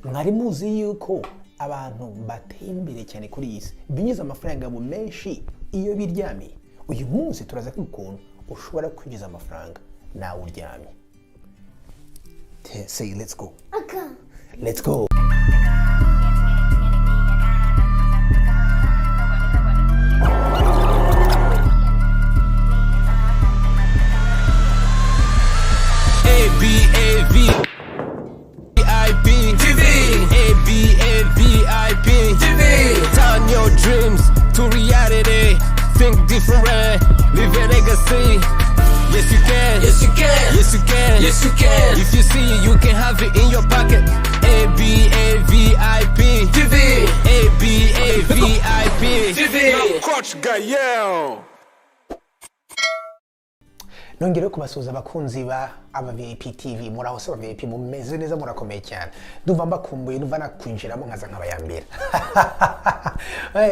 Mwari muzi yuko abantu bateye imbere cyane kuri iyi si binjiza amafaranga yabo menshi iyo biryamiye? Uyu munsi turaza kwiga ukuntu ushobora kwinjiza amafaranga nawe uryamye. Say let's go. Okay. Let's go. A B A V I P TV. A B A V I P TV. Turn your dreams to reality. Think different, live a legacy. Yes you can. Yes, you can. Yes you can. Yes, you can. If you see it, you can have it in your pocket. A B A V I P TV. A B A V I P TV. Coach Gael. Nongere kubasuhuza, abakunzi ba aba VIP TV. Muraho se aba VIP? Mumeze neza? Murakomeye cyane? Ndumva mbakumbuye, ndumva nakwinjiramo nkaza nkabayambira.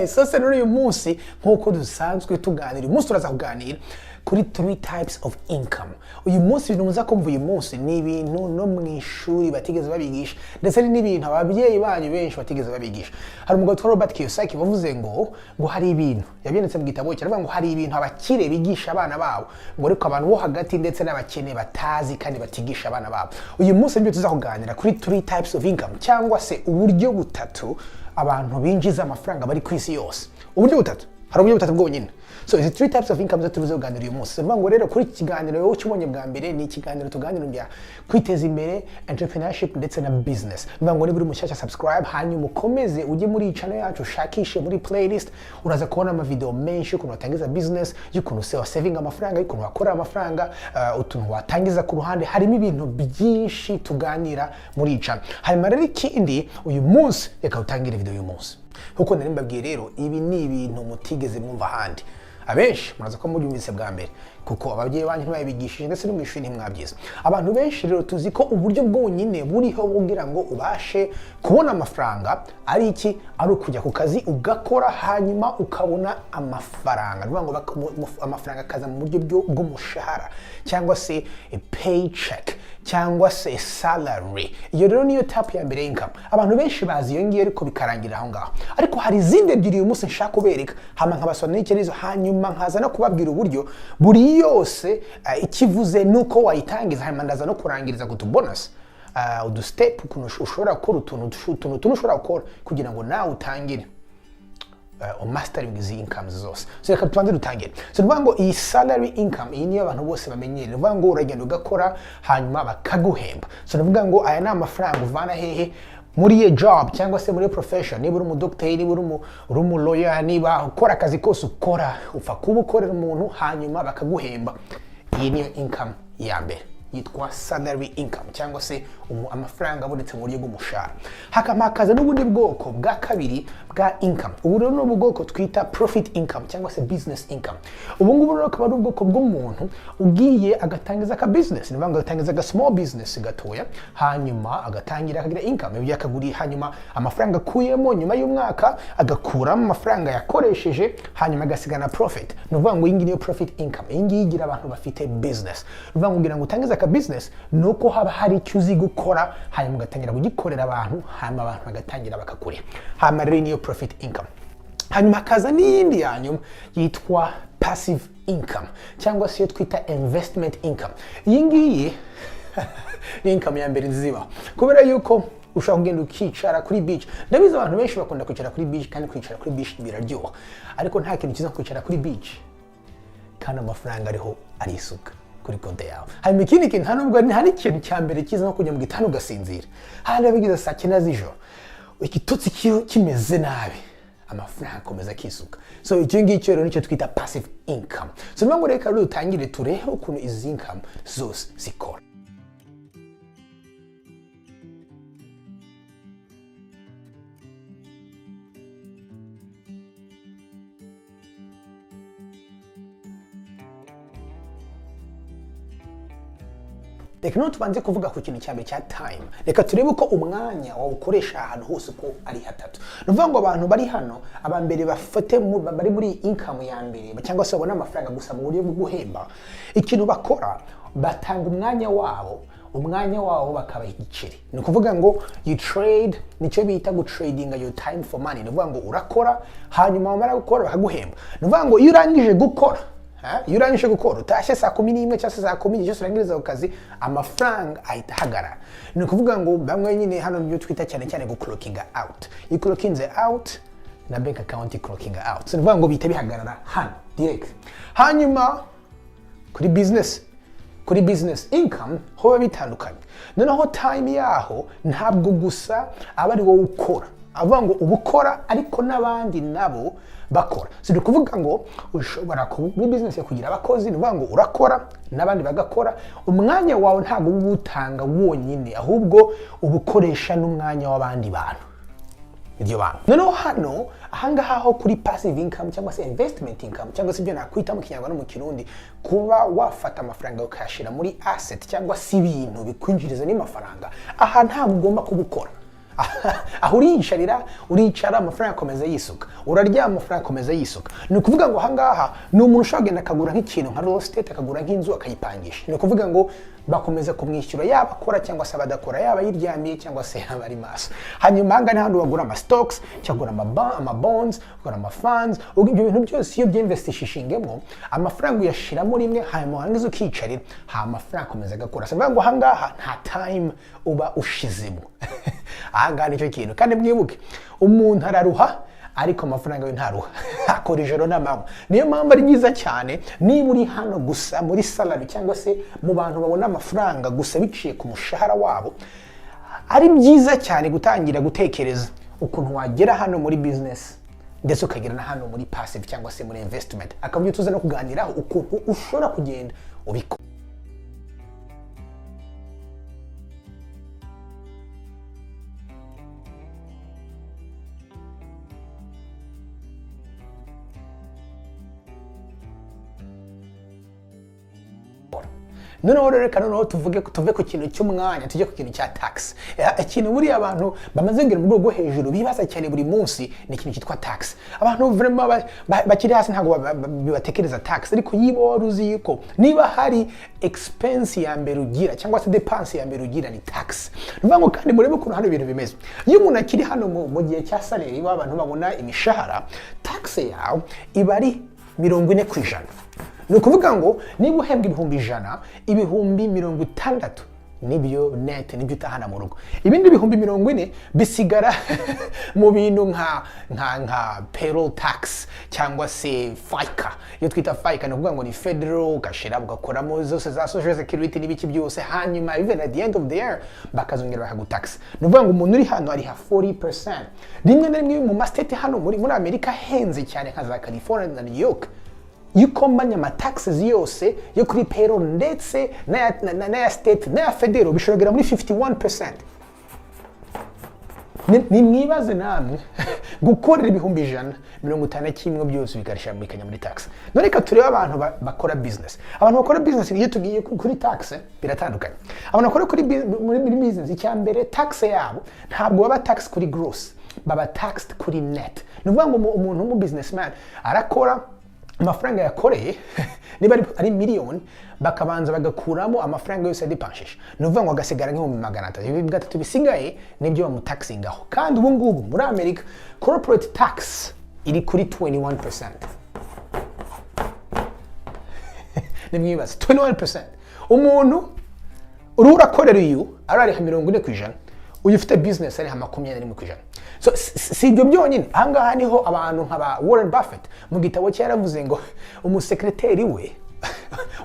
Sose rero uyu munsi, nk'uko dusanzwe tuganira, uyu munsi turaza kuganira kuri three types of income. Uyu munsi ibintu muza kumva uyu munsi ni ibintu no mu ishuri batigeze babigisha, ndetse ni n'ibintu ababyeyi banyu benshi batigeze babigisha. Hari umugabo witwa Robert Kiyosaki wavuze ngo hari ibintu yabyanditse mu gitabo cye, aravuga ngo hari ibintu abakire bigisha abana babo, ngo ariko abantu bo hagati ndetse n'abakene batazi kandi batigisha abana babo. Uyu munsi nibyo tuza kuganira kuri three types of income, cyangwa se uburyo butatu abantu binjiza amafaranga bari ku isi yose. Uburyo butatu, hari uburyo butatu bwonyine. So izi three types of income zo tubuze kuganira uyu munsi. Bivuga ngo rero kuri iki kiganiro wowe ukibonye bwa mbere, ni ikiganiro tuganira bya kwiteza imbere, entrepreneurship ndetse na business. Bivuga ngo niba uri mushyashya, subscribe, hanyuma ukomeze ujye muri iyi channel yacu, ushakishe muri playlist, uraza kubona amavideo menshi y'ukuntu watangiza business, y'ukuntu se wasavinga amafaranga, y'ukuntu wakora amafaranga, utuntu watangiza ku ruhande. Harimo ibintu byinshi tuganira muri iyi channel. Hanyuma rero ikindi, uyu munsi reka utangire video y'uyu munsi nkuko nari mbabwiye. Rero ibi ni ibintu mutigeze mwumva ahandi. Abenshi muraza ko mubyumvise bwa mbere, kuko ababyeyi banyu ntibabigishije, ndetse no mu ishuri ntimwabyize. Abantu benshi rero tuzi ko uburyo bwonyine buriho kugira ngo ubashe kubona amafaranga ari iki? Ari ukujya ku kazi ugakora, hanyuma ukabona amafaranga. Ni ukuvuga ngo amafaranga akaza mu buryo bw'umushahara cyangwa se paycheck cyangwa se salary. Iyo rero niyo type ya mbere income abantu benshi bazi iyo ngiyo, ariko bikarangira aho ngaho. Ariko hari izindi ebyiri uyu munsi nshaka kubereka, hama nkabasobanurira icyo arizo, hanyuma nkaza no kubabwira uburyo buri yose ikivuze nuko wayitangiza. Hanyuma ndaza no kurangiriza ku tubonus, udustep, ukuntu ushobora gukora utuntu ushobora gukora kugira ngo nawe utangire umastering izi incomes zose. So reka tubanze dutangire. So ni ukuvuga ngo iyi salary income, iyi niyo abantu bose bamenyereye. Ni ukuvuga ngo uragenda ugakora, hanyuma bakaguhemba. So ni ukuvuga ngo aya ni amafaranga uvana hehe? Muri iyo job cyangwa se muri profession. Niba uri umudogiteri, niba uri umuloya, niba ukora akazi kose ukora, upfa kuba ukorera umuntu hanyuma bakaguhemba. Iyi niyo income ya mbere, yitwa salary income, cyangwa se amafaranga abonetse mu buryo bw'umushahara. Hakaba hakaza n'ubundi bwoko bwa kabiri bwa income. Ubu rero ni ubwoko twita profit income cyangwa se business income. Ubu ngubu rero akaba ari ubwoko bw'umuntu ugiye agatangiza aka business, ni ukuvuga ngo agatangiza aga small business gatoya, hanyuma agatangira akagira income, ibyo akaguriye, hanyuma amafaranga akuyemo nyuma y'umwaka agakuramo amafaranga yakoresheje, hanyuma agasigana profit. Ni ukuvuga ngo iyi ngiyi niyo profit income. Iyi ngiyi igira abantu bafite business. Ni ukuvuga ngo kugira ngo utangize aka business ni uko haba hari icyo uzi gukora, hanyuma ugatangira kugikorera abantu, hanyuma abantu bagatangira bakakureba. Hanyuma rero iyi niyo profit income. Hanyuma hakaza n'iyindi ya nyuma yitwa passive income, cyangwa se iyo twita investment income. Iyi ngiyi ni income ya mbere nziza ibaho, kubera yuko ushobora kugenda ukicara kuri beach. Ndabizi abantu benshi bakunda kwicara kuri beach, kandi kwicara kuri beach biraryoha, ariko nta kintu cyiza nko kwicara kuri beach kandi amafaranga ariho arisuka kuri konti yawe. Hanyuma ikindi kintu, nta nubwo nta n'ikintu cya mbere cyiza nko kujya mu gitanda ugasinzira, handi bigeze saa 9 z'ijoro, igitotsi kimeze nabi, amafaranga akomeza akisuka. So icyo ngicyo rero nicyo twita passive income. So niyo ngo reka rero dutangire turebe ukuntu izi income zose zikora. Reka noneho tubanze kuvuga ku kintu cya mbere cya time. Reka turebe uko umwanya wawukoresha ahantu hose uko ari hatatu. Ni ukuvuga ngo abantu bari hano, aba mbere bafate bari muri income ya mbere, cyangwa se babona amafaranga gusa mu buryo bwo guhemba, ikintu bakora, batanga umwanya wabo. Umwanya wabo bakabaha igiceri. Ni ukuvuga ngo you trade, nicyo bita gutradinga your time for money. Ni ukuvuga ngo urakora, hanyuma wamara gukora bakaguhemba. Ni ukuvuga ngo iyo urangije gukora, iyo urangije gukora, utashye saa 11 cyangwa se saa 10, cyose urangiriza ku kazi, amafaranga ahita ahagarara. Ni ukuvuga ngo bamwe nyine hano nibyo twita cyane cyane guclockinga out. Iyo uclockinze out, na bank account clocking out. So ni ukuvuga ngo bihita bihagarara hano direct. Hanyuma kuri business income ho biba bitandukanye. Noneho time yaho ntabwo gusa aba ari wowe ukora, avuga ngo uba ukora ariko n'abandi nabo bakora. Si ni ukuvuga ngo ushobora muri business kugira abakozi. Ni ukuvuga ngo urakora n'abandi bagakora. Umwanya wawe ntabwo uba uwutanga wonyine, ahubwo uba ukoresha n'umwanya w'abandi bantu, iryo banga. Noneho hano ahangaha ho kuri passive income cyangwa se investment income, cyangwa se ibyo nakwita mu Kinyarwanda no mu Kirundi kuba wafata amafaranga ukayashyira muri asset cyangwa se ibintu bikwinjiriza n'amafaranga, aha ntabwo ugomba kubukora. Aho uriyicarira, uricara, amafaranga akomeza yisuka. Uraryama, amafaranga akomeza yisuka. Ni ukuvuga ngo ahangaha ni umuntu ushobora kugenda akagura nk'ikintu nka real estate, akagura nk'inzu akayipangisha. Ni ukuvuga ngo bakomeza kumwishyura, yaba akora cyangwa se abadakora, yaba yiryamiye cyangwa se yaba ari maso. Hanyuma ahangaha ni handi wagura ama stocks cyangwa ama bonds, ugura ama funds. Ibyo bintu byose iyo byinvestishingemo, amafaranga uyashiramo rimwe, hanyuma warangiza ukiyicarira, ha amafaranga akomeza agakora. Si ngo ahangaha nta time uba ushizemo. Ahangaha nicyo kintu. Kandi mwibuke, umuntu araruha ariko amafaranga yo ntaruha, akora ijoro n'amanywa. Niyo mpamvu ari byiza cyane, niba uri hano gusa muri salary cyangwa se mu bantu babona amafaranga gusa biciye ku mushahara wabo, ari byiza cyane gutangira gutekereza ukuntu wagera hano muri business, ndetse ukagera na hano muri passive cyangwa se muri investment, akaba ibyo tuza no kuganiraho, ukuntu ushobora kugenda ubikora. Noneho rero reka noneho tuvuge, tuve ku kintu cy'umwanya tujye ku kintu cya tax. Ikintu buriya abantu bamaze kugera mu rwego rwo hejuru bibaza cyane buri munsi ni ikintu cyitwa tax. Abantu vraiment bakiri hasi ntabwo bibatekereza tax, ariko niba wari uzi yuko niba hari expense ya mbere ugira cyangwa se dépense ya mbere ugira ni tax. Ni ukuvuga ngo kandi murebe ukuntu hano ibintu bimeze. Iyo umuntu akiri hano mu gihe cya salary, abantu babona imishahara, tax yawe iba ari 40%. Ni ukuvuga ngo niba uhembwa 100,000, 60,000 nibyo net, nibyo utahana mu rugo. Ibindi 40,000 bisigara mu bintu nka payroll tax cyangwa se FICA. Iyo twita FICA, ni ukuvuga ngo ni federal, ugashira ugakoramo zose za social security n'ibiki byose. Hanyuma even at the end of the year bakazongera bakagutaxa. Ni ukuvuga ngo umuntu uri hano ariha 40%. Rimwe na rimwe mu ma state hano muri Amerika ahenze cyane nka za California na New York, iyo ukombanya ama taxes yose yo kuri payroll ndetse n'aya state n'aya federal, bishobora kugera muri 51%. Ni mwibaze namwe gukorera 151,000 byose bigarisha bikajya muri tax. None reka turebe abantu bakora business. Abantu bakora business, iyo tugiye kuri tax biratandukanye. Abantu bakora muri business, icya mbere, tax yabo ntabwo baba tax kuri gross, baba taxed kuri net. Ni ukuvuga ngo umuntu w'umu businessman arakora, amafaranga yakoreye niba ari miliyoni, bakabanza bagakuramo amafaranga yose yadepanshije. Ni ukuvuga ngo agasigara nk'300,000. 300,000 bisigaye nibyo bamutaxingaho. Kandi ubu ngubu muri Amerika corporate tax iri kuri 21%. Nimwibaze, 21%. Umuntu uriho urakorera uyu arariha 40%, uyu ufite business ariha 21%. So si ibyo byonyine. Ahangaha niho abantu nka ba Warren Buffett, mu gitabo cye yaravuze ngo umusekreteri we,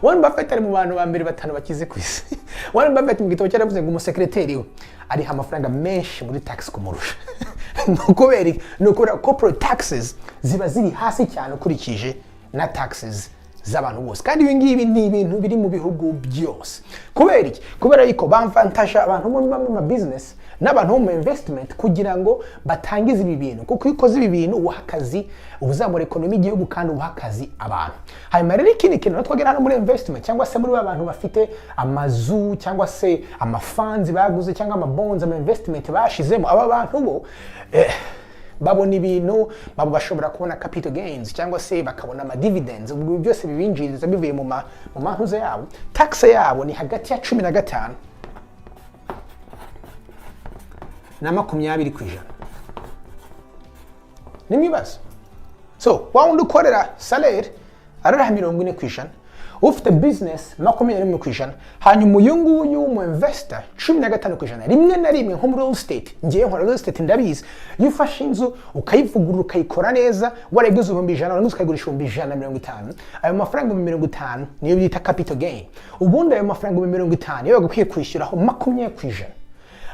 Warren Buffett ari mu bantu ba mbere batanu bakize ku isi, Warren Buffett mu gitabo cye yaravuze ngo umusekreteri we ariha amafaranga menshi muri tax kumurusha. Ni ukubera iki? Ni ukubera corporate taxes ziba ziri hasi cyane ukurikije na taxes z'abantu bose. Kandi ibi ngibi ni ibintu biri mu bihugu byose. Kubera iki? Kubera yuko bamvantaje abantu bo mu ma business n'abantu bo mu investment kugira ngo batangize ibi bintu, kuko iyo ukoze ibi bintu uha akazi, uzamura economy y'igihugu kandi uha akazi abantu. Hanyuma rero ikindi kintu natwe twagera hano muri investment cyangwa se muri ba bantu bafite amazu cyangwa se ama funds baguze cyangwa ama bonds, ama investment bashizemo, aba bantu bo babona ibintu babo bashobora kubona capital gains cyangwa se bakabona ama dividends. Ubwo byose bibinjiriza bivuye mu mantuze yabo, tax yabo ni hagati ya 15 na 20%. Nimwibaza. So wa wundi ukorera salaire arariha 40%, ufite business 21%, hanyuma uyu nguyu w'umu investor 15%. Rimwe na rimwe nko muri real estate, ngewe nkora real estate, ndabizi, iyo ufashe inzu ukayivugurura, ukayikora neza, warayiguze 100,000, warangiza ukayigurisha 150,000, ayo mafaranga 50,000 niyo bita capital gain. Ubundi ayo mafaranga 50,000 iyo bagakwiye kwishyuraho 20%.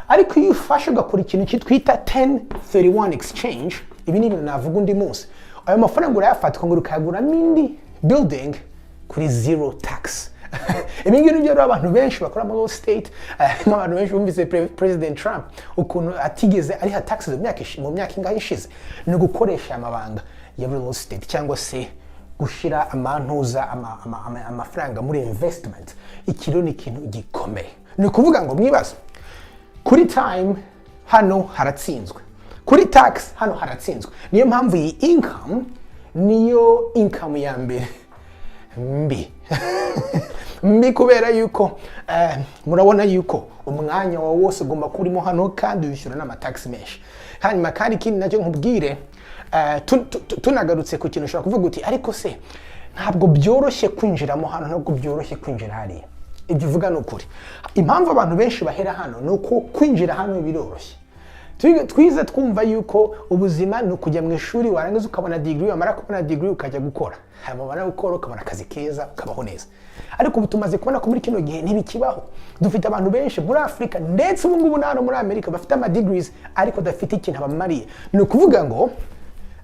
Ariko iyo ufashe ugakora ikintu twita 1031 exchange, ibi ni ibintu navuga undi munsi, ayo mafaranga urayafata ukongera ukayaguramo indi building kuri zero tax. Ibi ngibi nibyo rero abantu benshi bakora muri real estate, nk'abantu benshi bumvise President Trump ukuntu atigeze ariha taxes mu myaka ingahe ishize, ni ugukoresha amabanga ya real estate cyangwa se gushyira amantuza amafaranga muri investment. Iki rero ni ikintu gikomeye. Ni ukuvuga ngo mwibaze, kuri time hano haratsinzwe, kuri tax hano haratsinzwe. Niyo mpamvu iyi income niyo income ya mbere mbi mbi, kubera yuko murabona yuko umwanya wawe wose ugomba kuba urimo hano kandi wishyura n'amataxes menshi. Hanyuma kandi ikindi nacyo nkubwire, tunagarutse ku kintu ushobora kuvuga uti: "Ariko se ntabwo byoroshye kwinjiramo hano, ntabwo byoroshye kwinjira hariya." Ibyo uvuga ni ukuri. Impamvu abantu benshi bahera hano ni uko kwinjira hano biroroshye. Twize twumva yuko ubuzima ni ukujya mu ishuri, warangiza ukabona degree, wamara kubona degree ukajya gukora, hanyuma wamara gukora ukabona akazi keza, ukabaho neza. Ariko ubu tumaze kubona ko muri kino gihe ntibikibaho. Dufite abantu benshi muri Afurika, ndetse ubu ngubu na hano muri Amerika, bafite ama degrees ariko adafite ikintu abamariye. Ni ukuvuga ngo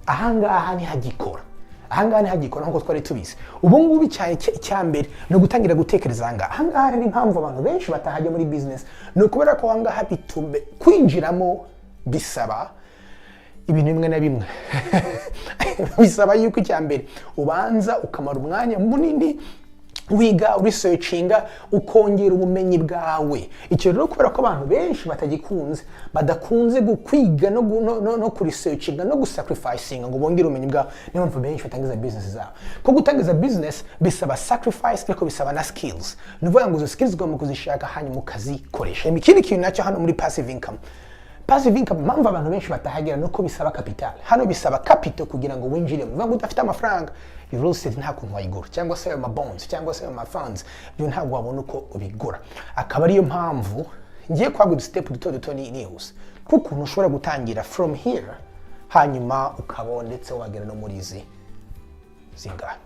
ahangaha ntihagikora, ahangaha ntihagikora nk'uko twari tubizi. Ubu ngubu icya mbere ni ugutangira gutekereza ahangaha. Ahangaha rero impamvu abantu benshi batahajya muri business ni ukubera ko ahangaha bitume kwinjiramo bisaba ibintu bimwe na bimwe, bisaba yuko icya mbere ubanza ukamara umwanya munini wiga, researchinga, ukongera ubumenyi bwawe. Icyo rero kubera ko abantu benshi batagikunze, badakunze kwiga no kuresearchinga no gusacrificinga ngo bongere ubumenyi bwabo, niyo mpamvu benshi batangiza business zabo. Ko gutangiza business bisaba sacrifice, ariko bisaba na skills. Ni ukuvuga ngo izo skills ugomba kuzishaka hanyuma ukazikoresha. Ikindi kintu nacyo hano muri passive income, passive income impamvu abantu benshi batahagera nuko bisaba capital. Hano bisaba capital kugira ngo winjire. Uvuga ngo udafite amafaranga, iyo real estate nta kuntu wayigura, cyangwa se ayo ma bonds, cyangwa se ayo ma funds, ibyo ntabwo wabona uko ubigura. Akaba ariyo mpamvu ngiye kwagura step duto duto nihuse kuko ushobora gutangira from here, hanyuma ukaba ndetse wagera no muri izi zingahe.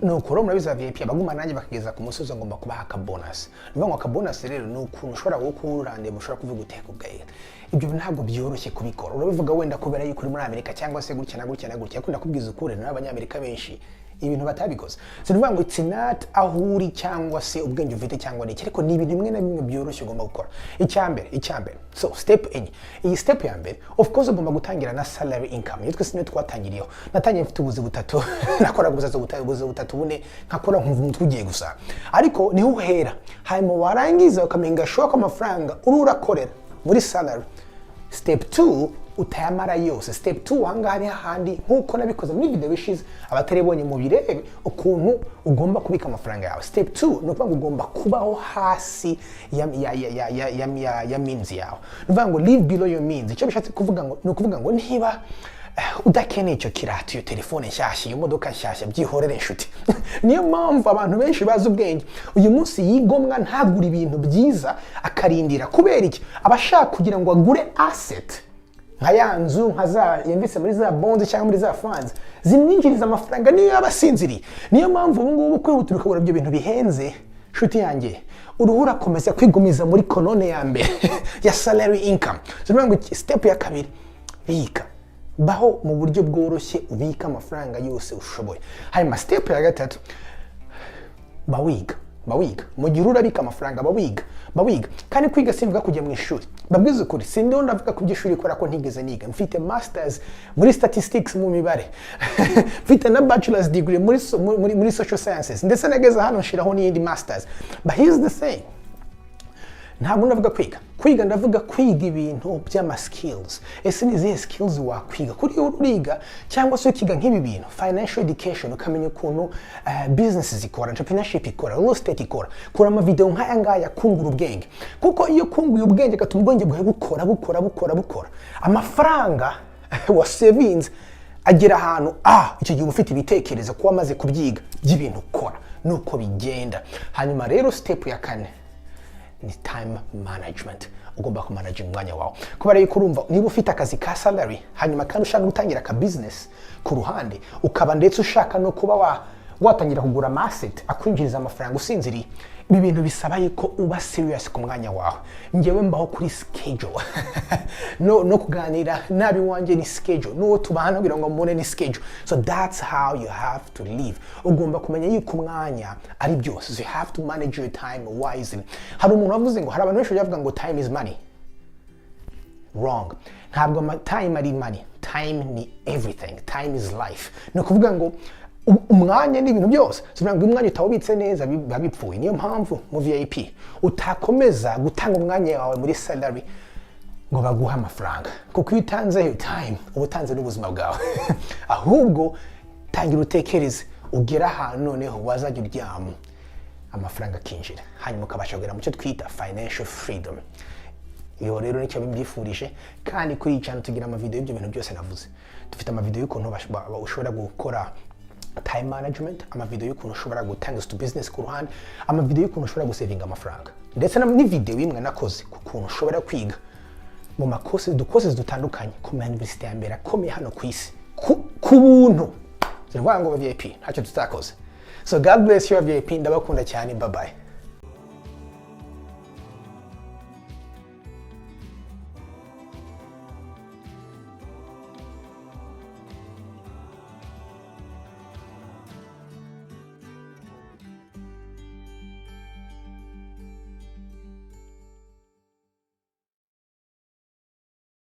Nuko rero murabizi ba VIP abaguma nanjye bakageza ku musozi, ngomba kubaha akabonus. Ni ukuvuga ngo akabonus rero ni ukuntu ushobora gukura, ushobora kuvuga uteka ubwawe. Ibyo ntabwo byoroshye kubikora. Urabivuga wenda kubera yuko uri muri Amerika cyangwa se gutya na gutya na gutya, ariko ndakubwiza ukuri, n'Abanyamerika benshi ibintu batabikoze. Si ukuvuga ngo it's not aho uri cyangwa se ubwenge ufite cyangwa n'iki, ariko ni ibintu bimwe na bimwe byoroshye ugomba gukora. Icya mbere, so step enye. Iyi step ya mbere, of course, ugomba gutangira na salary income. Iyo twese niyo twatangiriyeho. Natangiye mfite ubuzi butatu, nakoraga ubuzi butatu, bune, nkakora nkumva umutwe ugiye gusa, ariko niho uhera. Hanyuma warangiza ukamenya gashoboka ko amafaranga uri urakorera muri salary, step 2, utayamara yose. Step 2 ahangaha ni hahandi, nk'uko nabikoze muri video ishize, abataribonye mu birebe ukuntu ugomba kubika amafaranga yawe. Step 2 ni ukuvuga ngo ugomba kubaho hasi ya means yawe. Ni ukuvuga ngo live below your means. Icyo bishatse kuvuga ngo ni ukuvuga ngo niba udakeneye icyo kirato, iyo telefone nshyashya, iyo modoka nshyashya, byihorere inshuti. Niyo mpamvu abantu benshi bazi ubwenge uyu munsi yigomwa ntagure ibintu byiza, akarindira. Kubera iki? Aba ashaka kugira ngo agure asset nka ya nzu, nka za yumvise muri za bonds cyangwa muri za funds zimwinjiriza amafaranga niyo yaba asinziriye. Niyo mpamvu ubu ngubu kwihutira ukagura ibyo bintu bihenze, nshuti yanjye, uruhu urakomeza kwigumiza muri colonne ya mbere ya salary income. So ni ukuvuga ngo step ya kabiri, bika, baho mu buryo bworoshye, ubika amafaranga yose ushoboye. Hanyuma step ya gatatu, ba wiga mu gihe urabika amafaranga, ba wiga. Kandi kwiga simvuga kujya mu ishuri. Mbabwize ukuri, sindiho ndavuga ku by'ishuri kubera ko ntigeze niga. Mfite masters muri statistics, mu mibare, mfite na bachelor's degree muri social sciences, ndetse nageze hano nshiraho n'iyindi masters. But here's the thing. Ntabwo ndavuga kwiga kwiga, ndavuga kwiga ibintu by'ama skills. Ese ni izihe skills wakwiga? Kuri iyo uriga cyangwa se ukiga nk'ibi bintu, financial education, ukamenya ukuntu business zikora, entrepreneurship ikora, real estate ikora. Kura amavideo nk'aya ngaya kungura ubwenge, kuko iyo kunguye ubwenge gatuma ubwenge bwawe bukora, bukora, bukora, bukora. Amafaranga wasevinze agera ahantu, icyo gihe uba ufite ibitekerezo kuba amaze kubyiga by'ibintu ukora nuko bigenda. Hanyuma rero step ya kane ni time management. Ugomba kumanaginga umwanya wawe, kubera yuko urumva niba ufite akazi ka salary, hanyuma kandi ushaka gutangira aka business ku ruhande, ukaba ndetse ushaka no kuba watangira kugura ama asset akwinjiriza amafaranga usinziriye, ibi bintu bisaba yuko uba serious ku mwanya wawe. Njyewe mbaho kuri schedule. No kuganira nabi wanjye ni schedule, n'uwo tubana kugira ngo mubone ni schedule. So that's how you have to live. Ugomba kumenya yuko umwanya ari byose, so you have to manage your time wisely. Hari umuntu wavuze ngo, hari abantu benshi bavuga ngo "Time is money." Wrong. Ntabwo time ari money. Time ni everything. Time is life. Ni ukuvuga ngo umwanya ni ibintu byose. Si ukuvuga ngo umwanya utawubitse neza biba bipfuye. Niyo mpamvu mu VIP utakomeza gutanga umwanya wawe muri salary ngo baguhe amafaranga, kuko iyo utanze iyo time uba utanze n'ubuzima bwawe. Ahubwo tangira utekereze ugere ahantu noneho wazajya uryama amafaranga akinjira, hanyuma ukabasha kugera mu cyo twita financial freedom. Iyo rero nicyo mbyifurije. Kandi kuri iyi channel tugira amavideo y'ibyo bintu byose navuze. Dufite amavideo y'ukuntu ushobora gukora time management, amavideo y'ukuntu ushobora gutanga to business ku ruhande, amavideo y'ukuntu ushobora gusevinga amafaranga, ndetse n'ivideo imwe nakoze ku kuntu ushobora kwiga mu makosi dukoze dutandukanye ku ma university ya mbere akomeye hano ku isi ku buntu. Ziravuga ngo VIP ntacyo tutakoze. So God bless you, VIP. Ndabakunda cyane. Bye bye.